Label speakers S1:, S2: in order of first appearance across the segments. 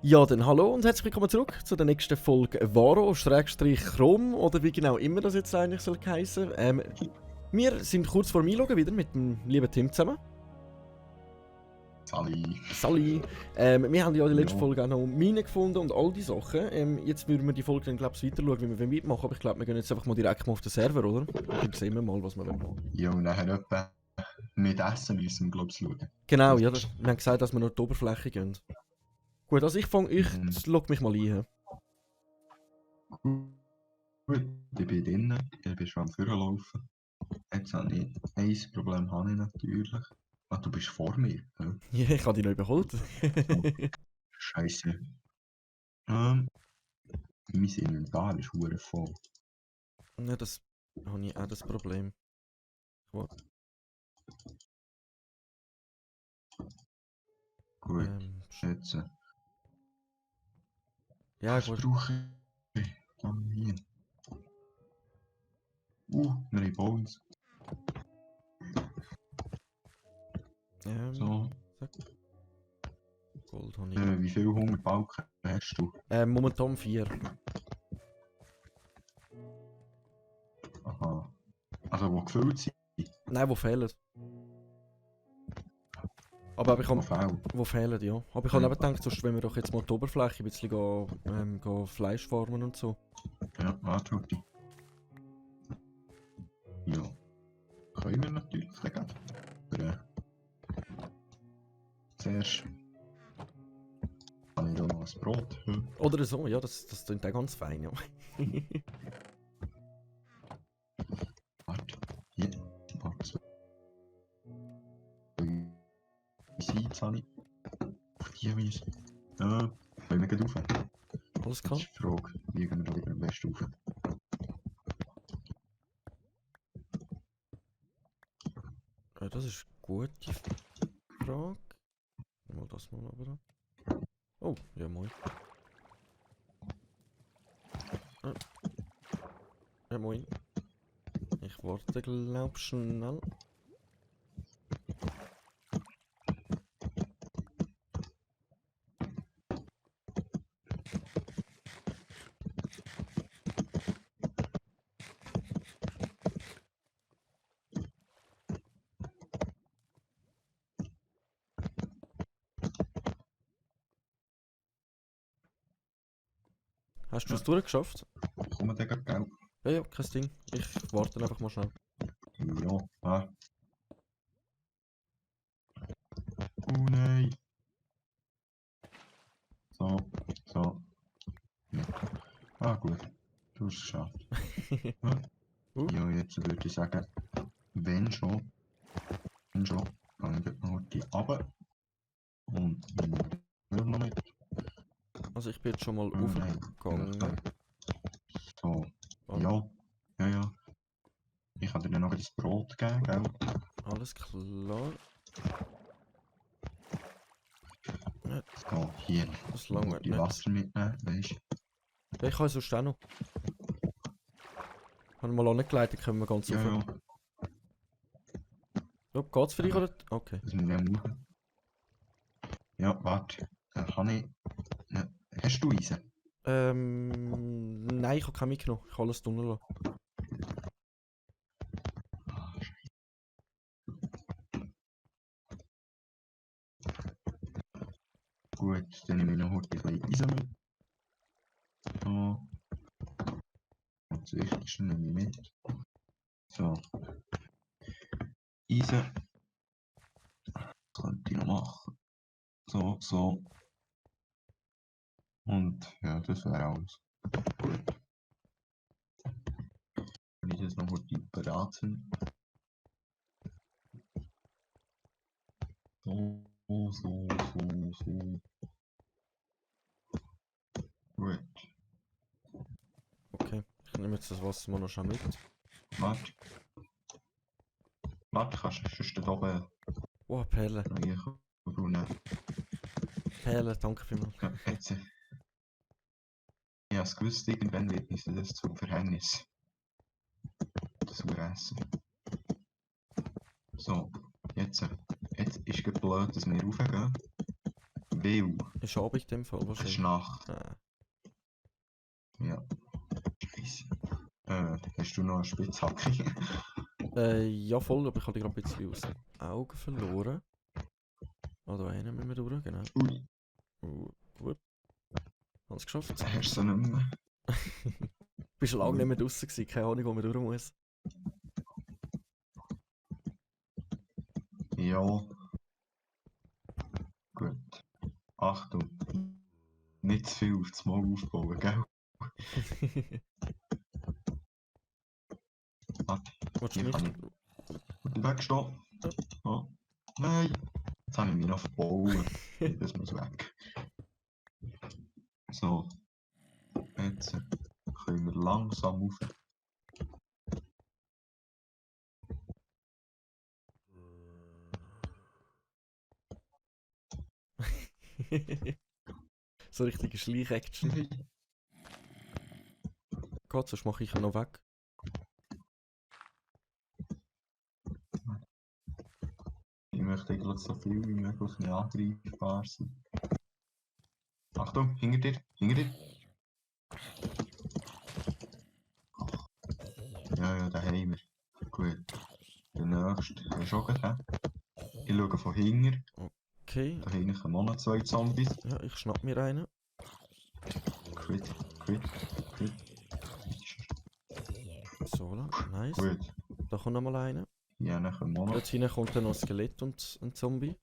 S1: Ja, dann hallo und herzlich willkommen zurück zu der nächsten Folge Varo-Chrom oder wie genau immer das jetzt eigentlich soll heissen. Wir sind kurz vor dem Einloggen wieder mit dem lieben Tim zusammen.
S2: Sali.
S1: Sali. Wir haben ja in der letzten
S2: Ja.
S1: Folge auch noch Minen gefunden und all die Sachen. Jetzt würden wir die Folge dann glaube ich weiter schauen, wie wir mitmachen, aber ich glaube wir gehen jetzt einfach mal direkt mal auf den Server, oder? Dann sehen wir mal, was wir wollen.
S2: Ja, und nachher etwa mit Essen müssen wir, glaube ich, schauen.
S1: Genau, ja, wir haben gesagt, dass wir noch die Oberfläche gehen. Gut, also ich log mich mal ein.
S2: Gut, ich bin drinnen, ich bin schon am Führer laufen. Jetzt habe ich ein Problem habe ich natürlich. Ah, du bist vor mir. Ja.
S1: Ja, ich habe die noch überholt.
S2: Scheiße. Mein Inventar ist hure voll.
S1: Ja, das habe ich auch das Problem. Gut.
S2: Gut, jetzt.
S1: Ja,
S2: was
S1: gut.
S2: brauche ich? Dann hier. Wir haben Bones. So.
S1: Zack. Gold habe ich.
S2: Wie viele Hungerbalken hast du?
S1: Momentan 4.
S2: Aha. Also, die gefüllt sind?
S1: Nein, wo fehlen. Aber ich habe...
S2: fehlen.
S1: Wo fehlen, ja. Aber ich habe eben gedacht, sonst wenn wir doch jetzt mal die Oberfläche ein bisschen gehen Fleisch farmen und so.
S2: Ja, warte. Ja. Können wir natürlich sagen. Aber zuerst habe ich da noch ein Brot.
S1: Oder so, ja, das klingt auch ganz fein, ja.
S2: Warte. Hier. Warte. Seeds habe ich. Auf die Weise. Ja. Können wir gleich rauf?
S1: Alles
S2: Das
S1: klar.
S2: ist die Frage. Wie gehen wir da wieder am besten rauf?
S1: Das ist eine gute Frage. Mal das mal aber. Oh, ja moin. Ja moin. Ich warte glaub schnell. Hast du es durchgeschafft?
S2: Kommen wir dann gleich?
S1: Ja, ja, kein Ding. Ich warte einfach mal schnell.
S2: Ja. Ah. Oh nein. So. So. Ja. Ah, gut. Du hast es geschafft. Ja, jetzt würde ich sagen, wenn schon, dann ich dort noch die runter. Und wir noch nicht.
S1: Also ich bin jetzt schon mal
S2: Nein.
S1: aufgegangen.
S2: So. Ja. Ja, ja. Ich kann dir dann noch das Brot geben, gell?
S1: Alles klar.
S2: So, hier.
S1: Das lange
S2: Die
S1: nicht.
S2: Wasser mitnehmen, weißt du?
S1: Ja, ich habe sonst auch noch. Haben wir mal angeleitet, können wir ganz
S2: Ja,
S1: rauf.
S2: ja.
S1: Ja, geht's für dich oder? Okay.
S2: Das müssen wir machen. Ja, warte. Dann kann ich... Ja. Hast du Eisen?
S1: Nein, ich habe keinen mitgenommen. Ich habe alles drinnen lassen.
S2: Gut, dann nehme ich noch heute ein bisschen Eisen mit. So. Und das Wichtigste nehme ich mit. So. Eisen. Das könnte ich noch machen. So, so. Und ja, das wäre alles. Gut. Wenn ich das noch heute beraten. So, so, so, so. Gut.
S1: Okay, ich nehme jetzt das Wasser mal noch schnell mit.
S2: Warte. Warte, kannst du sonst da oben
S1: Oh, Perle.
S2: noch hier nehmen?
S1: Perle, danke vielmals.
S2: Ja, jetzt. Ich habe es gewusst, irgendwann wird uns das zum Verhängnis. sauer essen. So, jetzt ist es blöd, dass wir raufgehen. Weil
S1: Ist Abend in dem Fall
S2: es ist
S1: wahrscheinlich.
S2: Nacht.
S1: Ah.
S2: Ja. Scheisse. Hast du noch eine Spitzhacke?
S1: Ja voll, aber ich habe die gerade ein bisschen aus den Augen verloren. Ah, da einen müssen wir durch, genau.
S2: Ui,
S1: Gut. Hab's geschafft.
S2: hast du nicht mehr?
S1: Bist schon lange nicht mehr draußen gewesen, keine Ahnung, wo man durch muss.
S2: Ja. Gut. Achtung. Nicht zu viel auf das Mal aufbauen, gell? Warte,
S1: Willst du
S2: hier
S1: mich?
S2: kann ich wegstehen. Oh. Nein. Jetzt habe ich mich noch verbauen. Das muss weg. So. Jetzt können wir langsam auf.
S1: So richtige Schleich-Action. Gott, sonst mache ich ihn noch weg.
S2: Ich möchte eigentlich so viel wie möglich nicht angreifbar sein. Achtung, hinter dir, hinter dir. Ja, da haben wir. Gut. Der nächste ist auch gleich. Ich schaue von hinten.
S1: Okay.
S2: Da hinten kommen auch noch 2 Zombies.
S1: Ja, ich schnapp mir einen.
S2: Quit.
S1: So, nice.
S2: Gut.
S1: Da kommt noch mal einer.
S2: Ja, dann kommen wir noch.
S1: Dort hinten kommt dann noch ein Skelett und ein Zombie.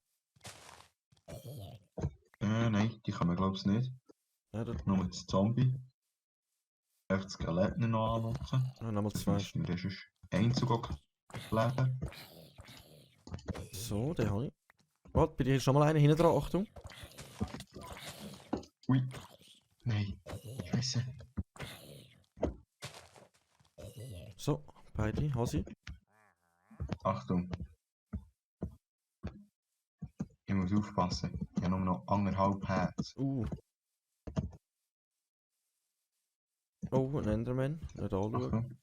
S2: Nein, die kommen glaube ich nicht.
S1: Ja, dort
S2: Nur das Zombie. Einfach das Skelett nicht noch anlocken.
S1: nochmal
S2: Das
S1: zwei.
S2: müssen wir sonst Einzug leben.
S1: So, den habe ich. Warte, bei dir ist noch mal einer hinten dran, Achtung.
S2: Ui. Nein. Scheiße.
S1: So, beide, Hasi.
S2: Achtung. Ich muss aufpassen. Ich habe nur noch 1,5 Herz.
S1: Oh, ein Enderman. Nicht anschauen.
S2: Achtung.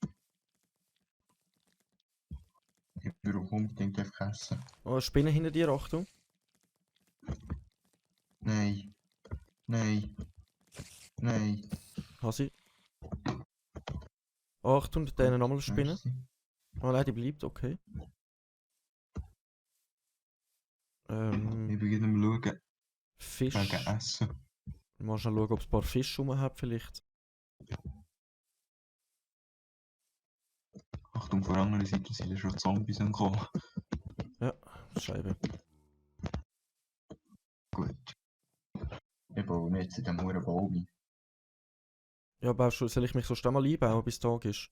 S2: Ich brauche unbedingt einfach Essen.
S1: Oh, eine Spinne hinter dir, Achtung.
S2: Nein. Nein. Nein.
S1: Hasi. Achtung, da nochmal eine Spinne.
S2: Merci.
S1: Oh nein, die bleibt, okay.
S2: Ich beginne am schauen.
S1: Fisch.
S2: Wegen Essen.
S1: Mal schnell schauen, ob es ein paar Fische rum hat, vielleicht.
S2: Achtung, vor anderen Seite sind schon Zombies gekommen.
S1: Scheibe.
S2: Gut. Ich baue mir jetzt in diesem hohen Baum ein.
S1: Ja, soll ich mich so mal einbauen, bis Tag ist?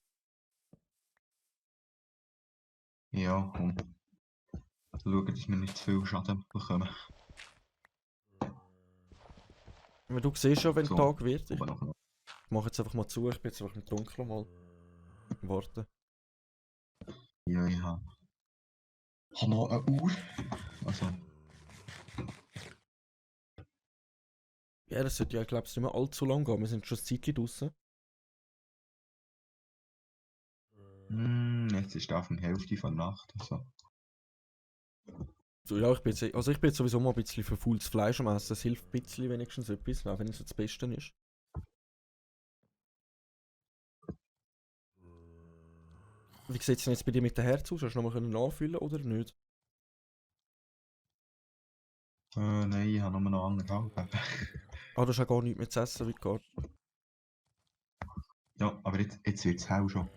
S2: Ja, komm. Schauen, dass wir nicht zu viel Schaden bekommen.
S1: Aber du siehst ja, wenn
S2: So,
S1: Tag wird. Ich
S2: Aber noch.
S1: mache jetzt einfach mal zu, ich bin jetzt einfach im Dunkeln mal. Warten.
S2: Ja, ich habe noch eine Uhr. Also,
S1: Ja, das sollte ja, glaube ich, nicht mehr allzu lang gehen. Wir sind schon ein Zeitchen draussen.
S2: jetzt ist auf der Hälfte von der Nacht. Also.
S1: So, ja, ich bin jetzt sowieso mal ein bisschen verfaultes Fleisch am Essen. Es hilft ein bisschen wenigstens etwas, auch wenn es das Beste ist. Wie sieht es denn jetzt bei dir mit dem Herz aus? Hast du noch mal nachfüllen oder nicht?
S2: Nein, ich habe nur noch 1,5.
S1: Ah, du hast ja gar nichts mehr zu essen, wie geht.
S2: Ja, aber jetzt wird es hell schon.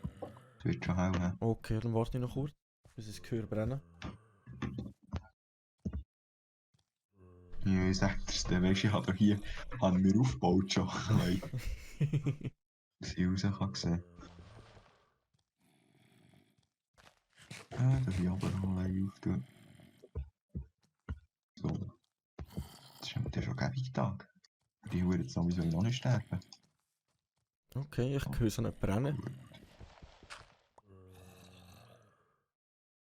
S2: Es wird schon hell, ne?
S1: Okay, dann warte ich noch kurz, bis ich das Gehör brennen.
S2: Ja, ich sag dir's dann, weisst du, ich habe hier mir aufgebaut schon. Dass ich raus kann sehen. Darf ich aber noch allein auftun. So. Das ist ja schon gäbig Tag. Die Uhr jetzt sowieso noch nicht sterben.
S1: Okay, ich höre sie nicht brennen.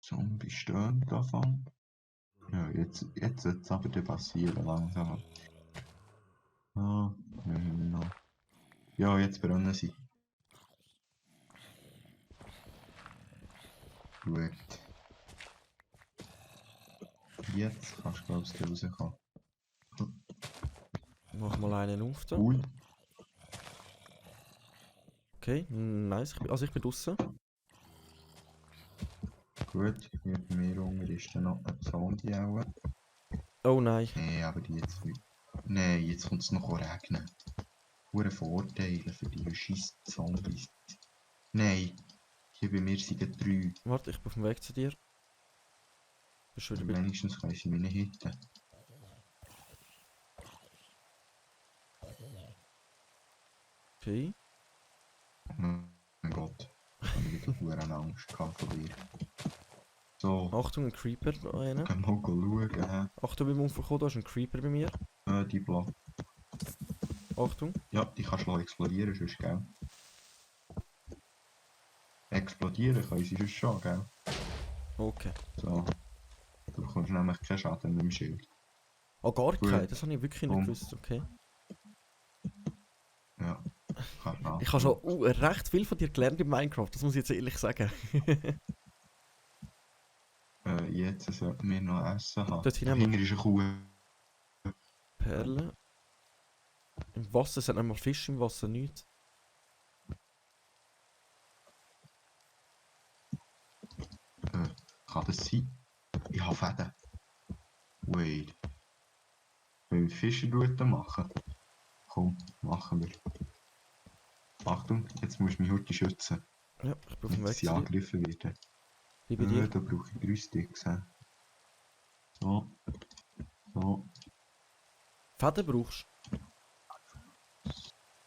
S2: Zombie stehen davon. Ja, jetzt sollte es aber passieren langsam. Ah, noch. Ja, jetzt brennen sie. Gut. Jetzt kannst du, glaube ich, rauskommen.
S1: Mach mal einen auf da.
S2: Ui.
S1: Okay, nice. Also ich bin draußen.
S2: Gut, hier bei mir unten ist dann noch ein Zombie auch.
S1: Oh nein.
S2: Nee, aber die jetzt nicht. Nein, jetzt kommt es noch regnen. Hure Vorteile für die scheiß Zombies. Nein, hier bei mir sind 3.
S1: Warte, ich bin auf dem Weg zu dir. Bist du wieder bei...
S2: Wenigstens können sie mich nicht hitten.
S1: Okay.
S2: Oh mein Gott. Ich habe wieder hure Angst gehabt von dir. So,
S1: Achtung, ein Creeper da einer.
S2: können wir mal schauen. Hä?
S1: Achtung beim Aufkommen, da ist ein Creeper bei mir.
S2: Die Block.
S1: Achtung.
S2: Ja, die kannst du explodieren, sonst, gell? Explodieren können sie sonst schon, gell?
S1: Okay.
S2: So. Du bekommst nämlich keinen Schaden mit dem Schild.
S1: Oh, gar
S2: Gut.
S1: keinen. Das habe ich wirklich nicht gewusst. Okay.
S2: Ja. Kannst du
S1: Ich habe schon recht viel von dir gelernt in Minecraft, das muss ich jetzt ehrlich sagen.
S2: Jetzt sollten wir noch Essen haben.
S1: Dort hinten
S2: Hinger ist eine Kuh.
S1: Perlen. Im Wasser sind einmal Fisch, im Wasser nichts.
S2: Kann das sein? Ich habe Fäden. Wait. Wollen wir Fischerroute machen? Komm, machen wir. Achtung, jetzt musst du mich heute schützen.
S1: Ja, ich bin auf dem
S2: Nicht,
S1: Weg
S2: dass sie
S1: zu dir.
S2: angegriffen werden.
S1: Wie bei dir.
S2: Da brauche ich 3 Sticks. So. So.
S1: Fäden brauchst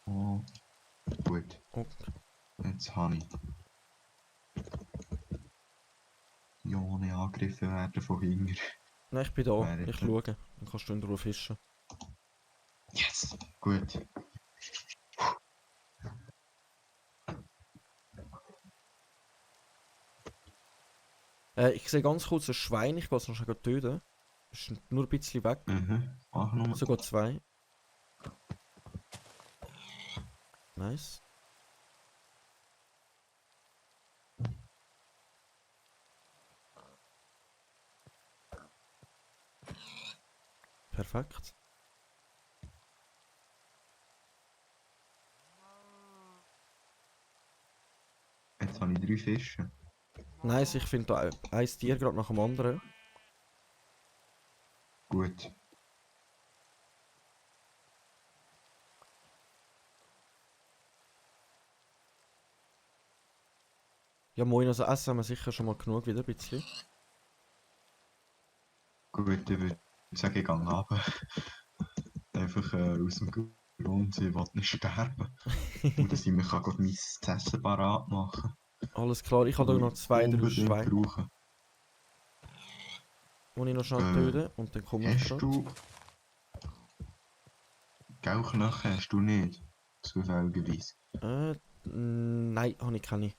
S2: So. Gut.
S1: du? Okay.
S2: Jetzt habe ich. Ja, nicht angegriffen werden von hinten.
S1: Nein, ich bin da.
S2: Wer
S1: Ich
S2: jetzt?
S1: schaue. Dann kannst du in Ruhe fischen.
S2: Yes! Gut.
S1: Ich sehe ganz kurz ein Schwein, ich will es noch schnell töten. Ist nur ein bisschen weg.
S2: Mach nochmal.
S1: Sogar 2. Nice. Perfekt.
S2: Jetzt habe ich 3 Fische.
S1: Nice, ich finde da ein Tier gerade nach dem anderen.
S2: Gut.
S1: Ja moin, also essen haben wir sicher schon mal genug wieder ein bisschen.
S2: Gut, ich würde sagen, ich gehe runter. Einfach aus dem Grund, ich will nicht sterben. Und dass ich mir kann mein Essen parat machen
S1: Alles klar, ich habe da noch 2, 3
S2: Unbedingt
S1: Schweine,
S2: brauchen.
S1: die ich noch schnell töten und dann komme ich
S2: Hast
S1: gerade.
S2: du... Gelknochen hast du nicht? Zufälligerweise.
S1: Nein, habe ich keine.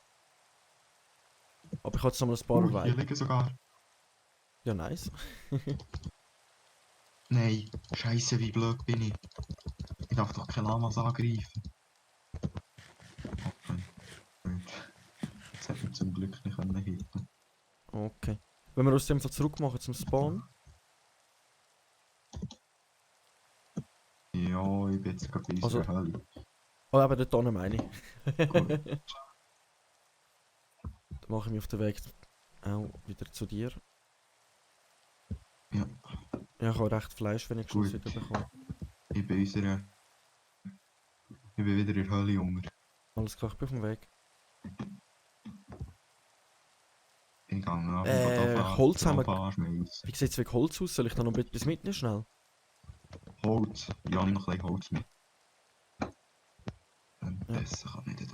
S1: Aber ich habe jetzt noch mal ein paar
S2: Hier
S1: Weine.
S2: liegen sogar.
S1: Ja, nice.
S2: Nein, Scheiße, wie blöd bin ich. Ich darf doch keine Lamas angreifen. Okay. Gut. Jetzt hat man zum Glück nicht können hitten.
S1: Okay. Wenn wir aus dem Fall zurück machen zum Spawn.
S2: Ja, ich bin jetzt gerade bei unserer
S1: Also-
S2: Hölle.
S1: Oh, eben dort unten meine ich.
S2: Gut.
S1: Dann mache ich mich auf den Weg auch wieder zu dir.
S2: Ja,
S1: Ja, ich habe recht Fleisch, wenn ich Schuss
S2: Gut.
S1: wieder bekomme.
S2: ich bin unserer... Ich bin wieder in der Hölle, Junge.
S1: Alles klar, ich bin auf dem Weg.
S2: Ich gehe ab
S1: Holz haben wir-
S2: anschmelzen.
S1: Wie sieht es wegen Holz aus? Soll ich da noch etwas mitnehmen schnell?
S2: Holz. Ja, nimm noch ein bisschen Holz mit.
S1: Ja.
S2: Besser kann ich nicht.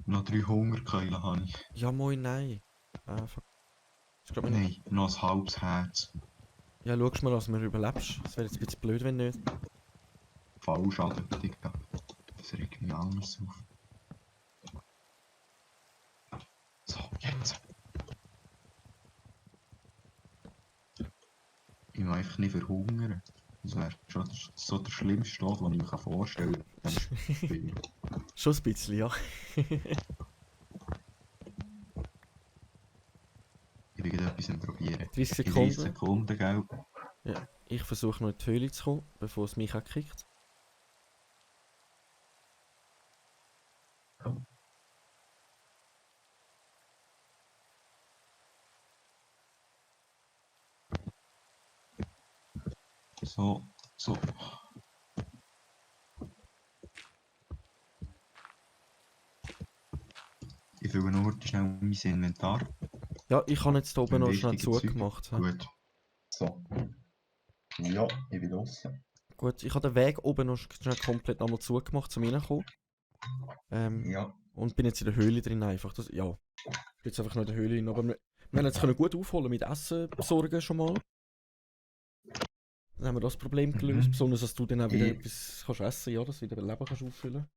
S2: Noch 3 Hungerkeulen habe ich.
S1: Ja, moin, nein. Fuck. Ist glaub ich nicht.
S2: Nein, noch ein halbes Herz.
S1: Ja, schaust mal, dass du überlebst. Das wäre jetzt ein bisschen blöd, wenn nicht.
S2: Fallschaden, Digga. Das regt mich anders auf. So, jetzt. Ich will einfach nicht verhungern. Das wäre schon so der schlimmste Tod, den ich mir vorstellen kann.
S1: Schon ein bisschen, ja.
S2: probieren.
S1: 30
S2: 30
S1: Sekunden.
S2: Sekunden, gell?
S1: Ja, ich versuche noch in die Höhle zu kommen, bevor es mich ankickt.
S2: So, so. Ich fülle noch heute schnell mein Inventar.
S1: Ja, ich habe jetzt hier oben
S2: Mit
S1: noch schnell
S2: wichtigen Zeug.
S1: zugemacht. hä?
S2: Gut. So. Ja, ich bin draußen.
S1: Gut, ich habe den Weg oben noch schnell komplett nochmal zugemacht, zum reinkommen.
S2: Ja.
S1: Und bin jetzt in der Höhle drin einfach. Das, ja, ich bin jetzt einfach noch in der Höhle drin. Aber wir haben jetzt können gut aufholen mit Essen besorgen schon mal. Dann haben wir das Problem gelöst. Besonders, dass du dann auch wieder etwas kannst essen, ja, dass du wieder Leben kannst auffüllen.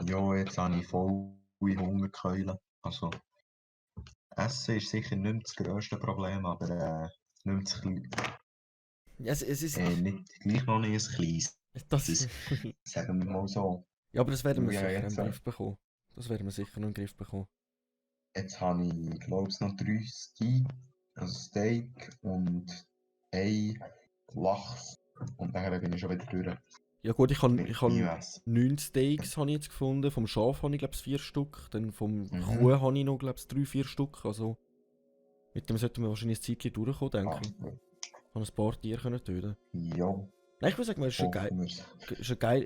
S2: Ja, jetzt habe ich voll Hungerkeule. Also, Essen ist sicher nicht mehr das grösste Problem, aber nicht mehr das
S1: Ja, es ist...
S2: nicht, gleich noch nicht ein kleines.
S1: Das,
S2: Sagen wir mal so.
S1: ja, aber das werden wir
S2: Ja,
S1: sicher
S2: jetzt,
S1: im Griff bekommen. Das werden wir sicher noch im Griff bekommen.
S2: Jetzt habe ich, glaube ich, noch 3 Steak, also Steak und ein Lachs. Und dann bin ich schon wieder durch.
S1: Ja gut, ich habe
S2: Nie essen.
S1: 9 Steaks habe ich jetzt gefunden. Vom Schaf habe ich glaube ich 4 Stück. Dann vom
S2: Mhm.
S1: Kuh habe ich noch glaube ich 3-4 Stück. Also mit dem sollten wir wahrscheinlich ein Zeitchen durchkommen, denke ich.
S2: gut.
S1: Ich habe ein paar Tiere können töten.
S2: Ja,
S1: Nein, ich würde sagen, es ist
S2: hoffen wir's.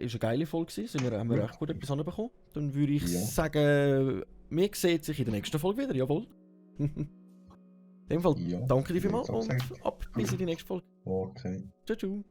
S1: eine geile Folge gewesen. Haben wir recht gut etwas anbekommen. Dann würde ich
S2: Ja.
S1: sagen, wir sehen sich in der nächsten Folge wieder, jawohl. In dem Fall,
S2: Ja,
S1: danke dir
S2: ich
S1: vielmals
S2: würd's auch
S1: und
S2: sagen.
S1: ab bis in die nächste Folge.
S2: Okay.
S1: Ciao, ciao.